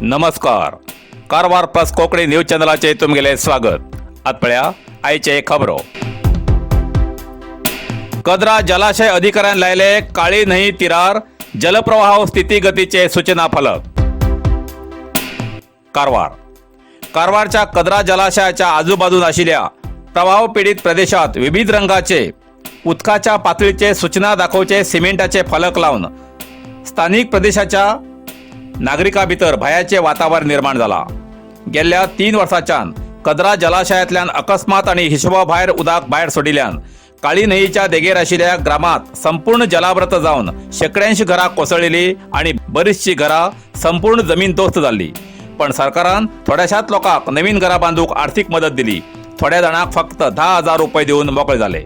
नमस्कार, Karwar plus Konkani news चॅनलाचे तुमगेले स्वागत. आत पळया आयचे खबरो. कदरा जलाशय अधिकाऱ्यान लायले काळी न्हंय तिरार जलप्रवाह स्थितीगतीचे सूचना फलक. कारवार. कारवारच्या कदरा जलाशयाच्या आजूबाजून आशिल्ल्या प्रवाह पीडित प्रदेशात विविध रंगाचे उदकाच्या पातळीचे सूचना दाखोवचे सिमेंटाचे फलक लावन स्थानिक प्रदेशाच्या नागरिकां भितर भयाचे वातावरण निर्माण जाला. गेल्ल्या 3 वर्सांच्यान कदरा जलाशयांतल्यान अकस्मात आनी हिशोबा भायर उदक भायर सोडिल्ल्यान काळी न्हंयेच्या देगेर आशिल्ल्या ग्रामात संपूर्ण जलावृत जावन शेंकड्यांशी घरां कोसळिल्ली आनी बरीचशीं घरां संपूर्ण जमीन दोस्त जाल्ली. पण सरकारान थोड्याशाच लोकांक नवीन घरां बांदूंक आर्थीक मदत दिली. थोड्या जाणांक फक्त 10,000 रुपये दिवन मोकळे जाले.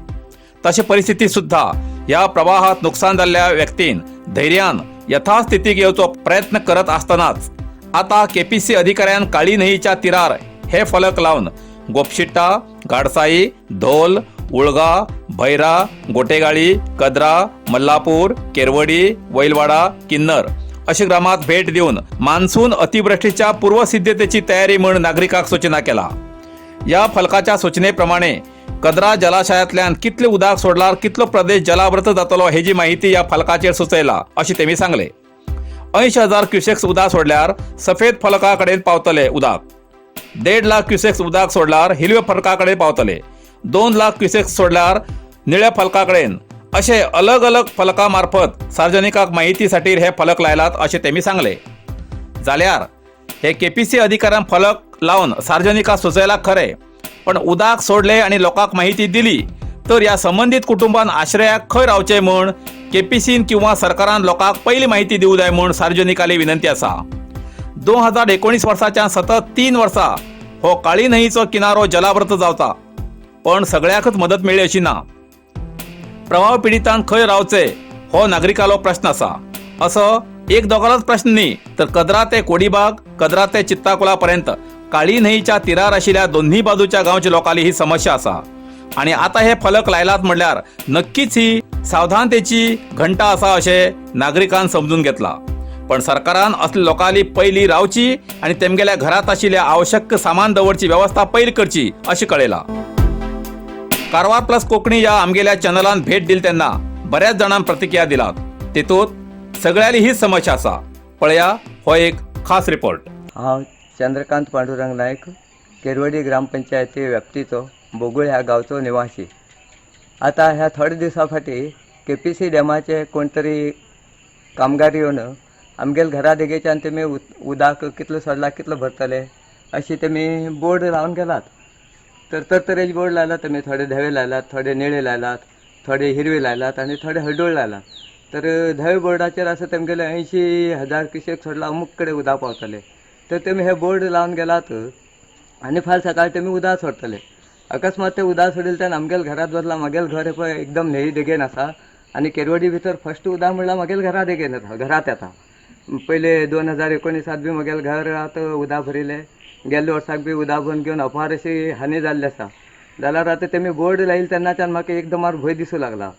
तशे परिस्थितीत सुद्धा ह्या प्रवाहात नुकसान जाल्ल्या व्यक्तीन धैर्यान यथास्थितीक येवचो प्रयत्न करत आसतनाच आता केपीसी अधिकाऱ्यान काळी न्हंयेच्या तिरार हे फलक लावन गोपशिट्टा, गाडसाई, धोल, उळगा, भैरा, गोटेगाळी, कदरा, मल्लापूर, केरवडी, वैलवाडा, किन्नर अशा ग्रामात भेट दिवन मान्सून अतिवृष्टीच्या पूर्वसिद्धतेची तयारी म्हूण नागरिकांक सूचना केला. या फलकाच्या सूचनेप्रमाणे कदरा जलाशयांतल्यान कितले उदक सोडल्यार कितलो प्रदेश जलावृत जातलो हेजी माहिती या फलकाचेर सुचयला अशें तेमी सांगले. 80,000 क्युसेक्स उदक सोडल्यार सफेद फलका कडेन पावतले उदक, 1.5 लाख क्युसेक्स उदक सोडल्यार हिरव्या फलका कडेन पावतले, 2 लाख क्युसेक्स सोडल्यार निळ्या फलका कडेन, असे अलग अलग फलका मार्फत सार्वजनिकांक माहितीसाठी हे फलक लायलात अशें तेमी सांगले. जाल्यार हे केपीसी अधिकाऱ्यान फलक लावन सार्वजनिकांक सुचयला खरें, पण उदक सोडले आनी लोकांक माहिती दिली तर ह्या संबंदीत कुटुंबान आश्रयाक खंय रावचे म्हूण केपीसीन किंवा सरकारान लोकांक पयली माहिती दिवं जाय म्हूण सार्वजनिकाली विनंती आसा. 2019 वर्साच्या सतत 3 वर्सां हो काळी न्हंयचो किनारो जलावृत जावता, पण सगळ्याकच मदत मेळ्ळी अशी ना. प्रवाह पिडितांक खंय रावचे हो नागरिकालो प्रश्न आसा. असो एक दोगालोच प्रश्न न्ही, तर कदरा ते कोडीबाग, कदरा ते चित्ताकुला पर्यंत काळी न्हंयच्या तिरार आशिल्ल्या दोन्ही बाजूच्या गांवच्या लोकांली ही समस्या आसा. आणि आता हे फलक लायलात म्हणल्यार नक्कीच ही सावधानतेची घंटा आसा अशें नागरिकान समजून घेतला. पण सरकारान असल्या लोकांली पयली रावची आणि तेमगेल्या घरात आशिल्ल्या आवश्यक सामान दवरची व्यवस्था पयली करची अशें कळयला. कारवार प्लस कोंकणी ह्या आमगेल्या चॅनलान भेट दिली तेन्ना बऱ्याच जाणांक प्रतिक्रिया दिलात. तेतूंत सगळ्यांली हीच समस्या आसा. पळया हो एक खास रिपोर्ट. हांव चंद्रकांत पांडुरंग नायक, केरवडी ग्रामपंचायती व्याप्तीचो बोगुळ ह्या गांवचो निवासी. आतां ह्या थोड्या दिवसां फाटीं केपीसी डॅमाचे कोण तरी कामगार येवन आमगेले घरा देगेच्यान तेमी उदक कितलो सोडला, कितलो भरतले अशी तेमी बोर्ड लावन गेलात. तर तरतरेचे बोर्ड लायलात तेमी. थोडे धवे लायलात, थोडे निळे लायलात, थोडे हिरवे लायलात आनी थोडे हळदूळ लायलात. तर धवे बोर्डाचेर आसा तेमगेले 80,000 क्युसेक सोडला अमूक कडेन उदक पावतले. तर तेमी हे बोर्ड लावन गेलात आनी फाल्यां सकाळी तेमी उदक सोडटले. अकस्मात ते उदक सोडिल्ले तेन्ना आमगेले घरात बदला म्हागेलें घर हें पळय एकदम न्हंये देगेन आसा आनी केरवडी भितर फस्ट उदक म्हणल्यार म्हागेले घरा देगेन येता, घरात येता. पयले 2019 बी म्हगेलें घरात उदक भरिल्लें. गेल्ल्या वर्साक बी उदक भरून घेवन अपार अशी हानी जाल्ली आसा. जाल्यार आतां तेमी बोर्ड लायले तेन्नाच्यान म्हाका एकदम भंय दिसूं लागला.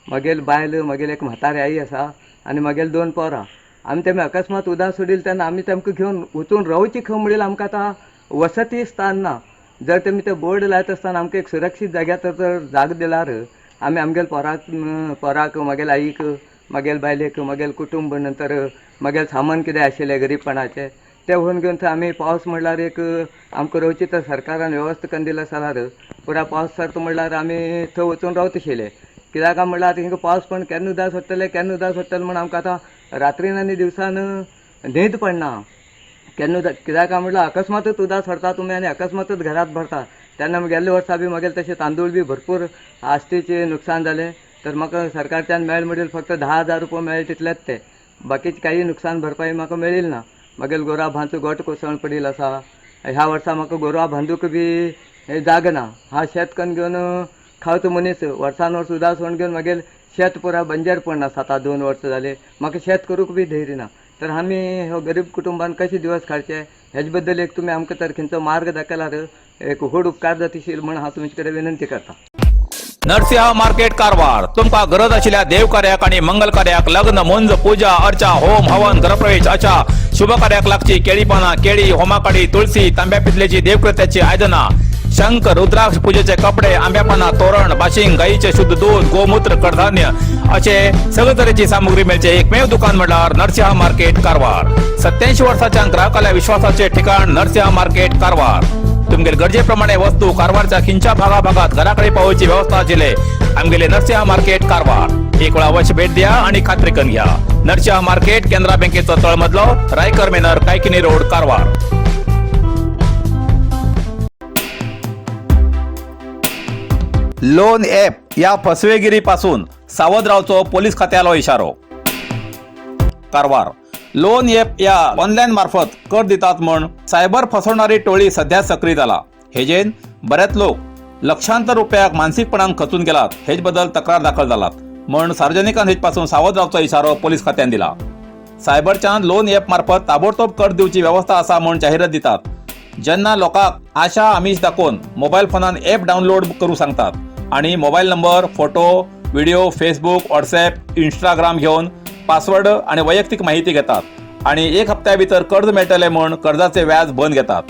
म्हगेली बायल, म्हगेली एक म्हातारी आई आसा आनी म्हगेली दोन पोरां. आमी तेमी अकस्मात उदक सोडिल्लें तेन्ना आमी तेमकां घेवन वचून रावची खंय म्हणल्यार आमकां आतां वसती स्थान ना. जर तेमी ते बोर्ड लायता आसतना आमकां एक सुरक्षीत जाग्यार तर जागो दिल्यार आमी आमगेले पोराक पोराक, म्हगेले आईक, म्हगेले बायलेक, म्हगेलें कुटुंब, नंतर म्हगेलें सामान कितें आशिल्लें गरीबपणाचें तें व्हरून घेवन थंय आमी पावस म्हणल्यार एक आमकां रोवची तर सरकारान वेवस्था करून दिली आसा जाल्यार पुराय पावस सरता म्हणल्यार आमी थंय वचून रावता आशिल्ले. कित्याक काय म्हणल्यार आतां हिंगा पावस पण केन्ना उदक सोडटले, केन्ना उदक सोडटले म्हूण आमकां आतां रात्रीन आनी दिवसान न्हीद पडना. केन्ना उदक, कित्याक काय म्हणल्यार अकस्मातच उदक सोडता तुमी आनी अकस्मातच घरात भरता. तेन्ना गेल्ले वर्सा बी म्हगेलें तशें तांदूळ बी भरपूर आस्तेचें नुकसान जालें. तर म्हाका सरकारच्यान मेळ्ळें म्हणल्यार फक्त 10,000 रुपया मेळ्ळे तितलेच ते. बाकीचे काही नुकसान भरपाई म्हाका मेळिल्ली ना. म्हगेले गोरवां भांचो गोठो कोसळून पडिल्लो आसा. ह्या वर्सा म्हाका गोरवां बांदूंक बी जागो ना. हांव शेत कन्न घेवन खावचो मनीस. वर्सान वर्स उदक सोडून घेवन म्हगेलें शेत पुराय बंजर पडून आसा. आतां 2 वर्सां जालीं, म्हाका शेत करूंक बी धैर्य ना. तर आमी हो गरीब कुटुंबान कशे दिवस काडचे हेजे बद्दल एक तुमी आमकां तर खंयचो मार्ग दाखयल्यार एक व्हड उपकार जाता म्हूण हांव तुमचे कडेन विनंती करता. नरसिंह मार्केट कारवार. तुमकां गरज आशिल्ल्या देवकार्याक आणि मंगल कार्याक, लग्न, मुंज, पूजा अर्चा, होम हवन, गृहप्रवेश अशा शुभ कार्याक लागची केळी पानां, केळी, होमाकाडी, तुळसी, तांब्या पितलेची देवकृत्याची आयदनां, शंख, रुद्राक्ष, पूजेचे कपडे, आंब्या पानां, तोरण, बाशिंग, गाईचे शुद्ध दूध, गोमूत्र, कडधान्य असे सगळे तरेची सामुग्री मेळचे एकमेव दुकान म्हणल्यार नरसिंह मार्केट कारवार. 87 वर्साच्या ग्राहकाल्या विश्वासाचे ठिकाण नरसिंह मार्केट कारवार. तुमगेले गरजेप्रमाणे वस्तू कारवारच्या खिंच्या भागाभागात घराकडे पावोवची व्यवस्था आशिल्ले आमगेले नरसिंह मार्केट कारवार. एक वेळा अवश्य भेट द्या आणि खात्री करून घ्या. नरसिंह मार्केट, केनरा बँकेचो तळमजलो, Raikar Manor, Kaikini road, Karwar. Loan app या फसवेगिरीपासून सावध रावचो पोलीस खात्यालो इशारो. कारवार. लोन ॲप या ऑनलाईन मार्फत कर दितात म्हण सायबर फसवणारी टोळी सध्या सक्रिय जाला. हेजेन बऱ्याच लोक लक्षांतर रुपयाक मानसीकपणान खचून गेलात. हेच बद्दल तक्रार दाखल जालात म्हण सार्वजनिकान हेच पासून सावध रावचो इशारो पोलीस खात्यान दिला. सायबरच्यान लोन ॲप मार्फत ताबडतोब कर दिवची व्यवस्था आसा म्हूण जाहिरात दितात. जेन्ना लोकांक आशा आमिष दाखोवन मोबायल फोनान ॲप डावनलोड करूं सांगतात आणि mobile number, photo, video, Facebook, WhatsApp, Instagram घेवन पासवर्ड आणि वैयक्तीक माहिती घेतात आणि एक हप्त्या भितर कर्ज मेळटलें म्हूण कर्जाचे व्याज बंद घेतात.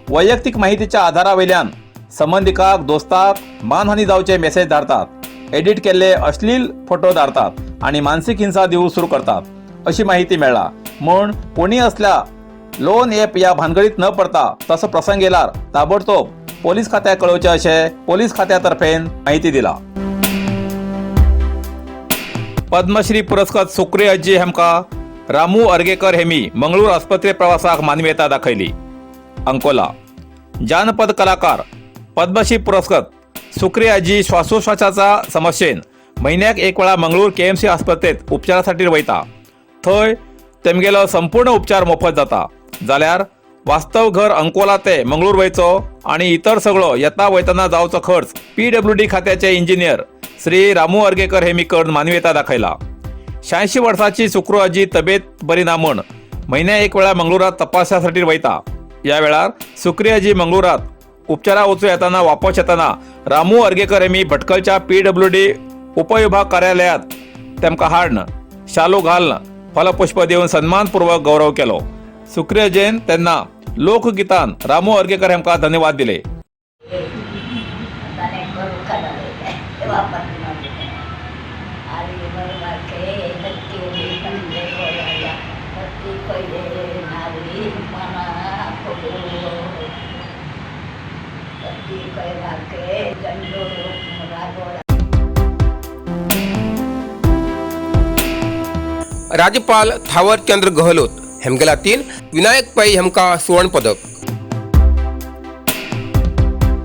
वैयक्तीक माहितीच्या आधारावयल्यान संबंधिकाक, दोस्ताक मानहानी जावचे मेसेज धाडतात, एडिट केल्ले अश्लील फोटो धाडतात आणि मानसीक हिंसा दिवंक सुरू करतात अशी माहिती मेळ्ळा. म्हूण कोणी असल्या लोन ॲप या भानगडीत न पडता तसो प्रसंग येयल्यार ताबडतोब पोलीस खात्याक कळोवचें अशें पोलीस खात्या तर्फेन माहिती दिला. पद्मश्री पुरस्कार सुक्रे अज्जी हेमका रामू अर्गेकर हेमी मंगळूर आस्पत्रे प्रवासाक मानवीयता दाखयली. अंकोला. जानपद कलाकार पद्मश्री पुरस्कृत सुक्रे आजी श्वासोश्वासाचा समस्येन म्हयन्याक एक वेळा मंगळूर केएमसी आस्पत्रेत उपचारासाठी वयता. थंय तेमगेलो संपूर्ण उपचार मोफत जाता. जाल्यार वास्तव घर अंकोला ते मंगळूर वयचो आणि इतर सगळो येता वयतना जावचो खर्च पीडब्ल्यूडी खात्याचे इंजिनियर श्री रामू अर्गेकर हेमी करून मानवीयता दाखयला. 86 वर्साची सुक्रू आजी तब्येत बरी ना म्हण म्हयन्या एक वेळा मंगळुरात तपासासाठी वयता. या वेळार सुक्री आजी मंगळुरात उपचारा वचूं येताना वापस येताना रामू अर्गेकर हेमी भटकलच्या पीडब्ल्यूडी उपविभाग कार्यालयात तेमकां हाडन शालू घालून फलपुष्प दिवन सन्मानपूर्वक गौरव केलो. सुक्रिया जैन त्यांना लोकगीतान रामू अर्गेकर हेमकां धन्यवाद दिले. ताणें करूं खाणां वापरना आणि बरोबर नक्की पहिले नागरी मना नक्की कैलाके चंडो रागोडा. राज्यपाल थावरचंद्र गहलोत हेमगेलातील विनायक पै हेमका सुवर्ण पदक.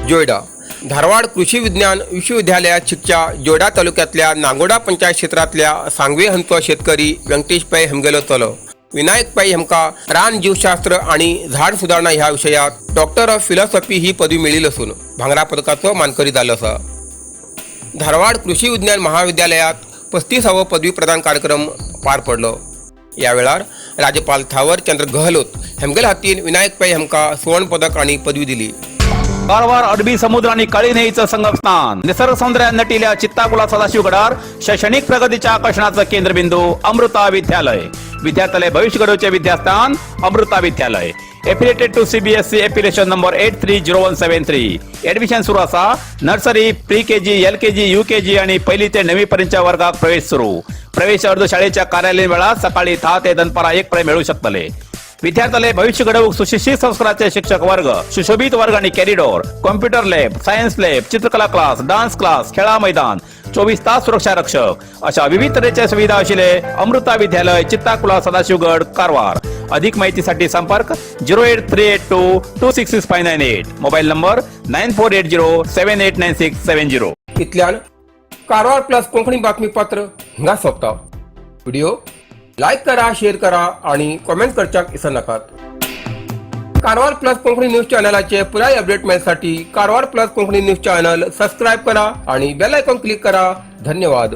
जोयडा. धारवाड कृषी विज्ञान विश्वविद्यालयात शिकच्या जोयडा तालुक्यातल्या नांगोडा पंचायत क्षेत्रातल्या सांगवे हंचो शेतकरी व्यंकटेश पै हेमगेलो चलो विनायक पै हेमका रान जीवशास्त्र आणि झाड सुधारणा ह्या विषयात डॉक्टर ऑफ फिलॉसॉफी ही पदवी मेळिल्ली असून भांगरा पदकाचो मानकरी जाल्लो आसा. धारवाड कृषी विज्ञान महाविद्यालयात 35वो पदवी प्रदान कार्यक्रम पार पडलो. या वेळार राज्यपाल थावरचंद्र गहलोत हेमगेल हातीन विनायक पै हेमका सुवर्ण पदक आणि पदवी दिली. कारवार अरबी समुद्र आणि काळी न्हंयेचं संगम स्थान, निसर्ग सौंदर्यान नटिल्या चित्ताकुला सदाशिवगडार शैक्षणिक प्रगतीच्या आकर्षणाचं केंद्रबिंदू अमृता विद्यालय. विद्यार्थ्यालय भविष्य घडवचे विद्यास्थान अमृता विद्यालय. Affiliated to CBSE, affiliation number 830173. Admission सुरू असा. Nursery, pre KG, LKG, UKG आणि पहिली ते नववी पर्यंतच्या वर्गात प्रवेश सुरू. प्रवेश अर्ज शाळेच्या कार्यालयीन वेळात सकाळी 10 ते दनपारा 1 पर्यंत मिळू शकतले. विद्यार्थ्याले भविष्य घडवूक सुशिक्षित संस्काराचे शिक्षक वर्ग, सुशोभित वर्ग आणि corridor, computer lab, science lab, चित्रकला क्लास, डान्स क्लास, खेळा मैदान, 24 तास सुरक्षा रक्षक अशा विविध तऱ्हेच्या सुविधा असलेले अमृता विद्यालय, चित्ताकुला, सदाशिवगड, कारवार. अधिक माहितीसाठी संपर्क 08382266598, mobile number 9480789670. इतल्यान कारवार प्लस कोंकणी बातमीपत्र हिंगा सोंपता. व्हिडिओ लायक करा, शेअर करा आणि कॉमेंट करच्याक विसर नाकात. कारवार प्लस कोंकणी न्यूज चॅनलाचे पुराय अपडेट मेळसाठी Karwar plus Konkani news channel subscribe करा आणि बेल आयकॉन क्लिक करा. धन्यवाद.